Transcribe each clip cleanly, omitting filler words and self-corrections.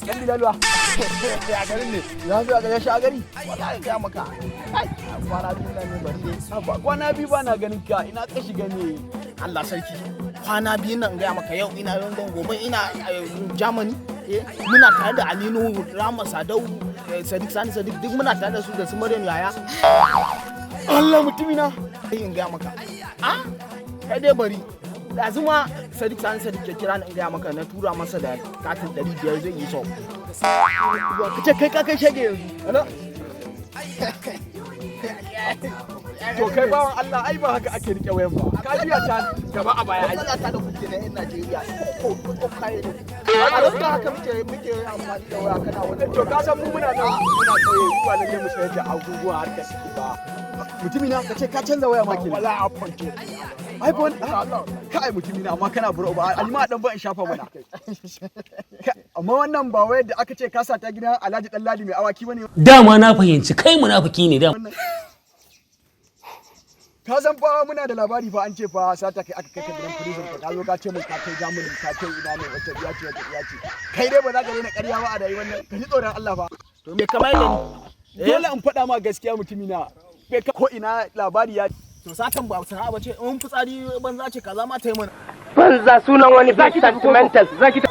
Yan bilalwa. Ya garin ne? Ya zo ga shi a gari. Wallahi ga maka. Ai, kwana biyu na ne, bari dai. Haba, kwana biyu ba na ganin ka, ina ka shiga ne? Allah sarki. Kwana biyu nan, gaya maka, yau ina London, gobe ina Germany. Muna tare da Aminu Rama Sadau, Sadiq Sani Sadiq, duk muna tare da su, da su Maryam Yaya. Allah, mutumina. In gaya maka. Ah, kai dai bari. Ɗazu ma Sadiq Sani Sadiq ya kira ni, in gaya maka, na tura masa da katin 500 zai yi sau. Ka ce kai ka kai shege yanzu. Hello? To kai bawan Allah, ai ba haka ake rike wayan ba. Ka biya ta gaba a baya ai. Matsala ta da kuke na 'yan Najeriya, ko kai da a da haka muke amfani da waya, kana wani. To ka san mu muna nan muna kauye, ba lalle mu sayar da abubuwa harkar ciki ba. Mutumina, ka ce ka canza waya ma kenan. Wallahi iPhone ce. iPhone? Kai mutumina, amma kana buro ba alima dan ba in shafa mana. Amma wannan ba wayar da aka ce ka sa ta gidan Alhaji Ɗanladi mai awaki bane? Dama na fahimci kai munafiki ne dama. Ka san fa muna da labari fa, an ce fa sata kai aka kai ka gidan prison, ka zo ka ce mun ka kai Germany, ka kai ina ne, wata biya ce, wata biya ce. Kai dai ba za ka daina ƙarya ba a rayuwar nan. Ka ji tsoron Allah fa. To me kamar da ni? Dole in faɗa ma gaskiya, mutumina. Bai ko ina labari ya To satan ba sana'a ba ce, in fitsari banza ce, kaza ma ta yi mana. Banza, sunan wani big sentimental zaki.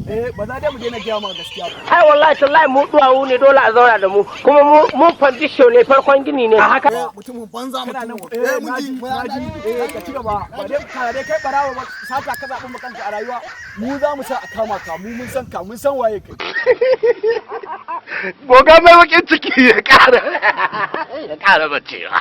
Eh, ba za dai mu daina gaya ma gaskiya ba. Ai wallahi tallahi mu duwawu ne, dole a zauna da mu, kuma mu mun foundation ne, farkon gini ne haka. Eh, mutumin banza, Kana nan mutumin. eh Eh, mun ji. Naji, naji. Eh, ka ci gaba. Ba dai ka dai kai barawo ba, sata ka zaɓi mu kanka a rayuwa. Mu za mu sa a kama ka, mu mun san ka, mun san waye kai. Boga mai bakin ciki ya kara bacewa.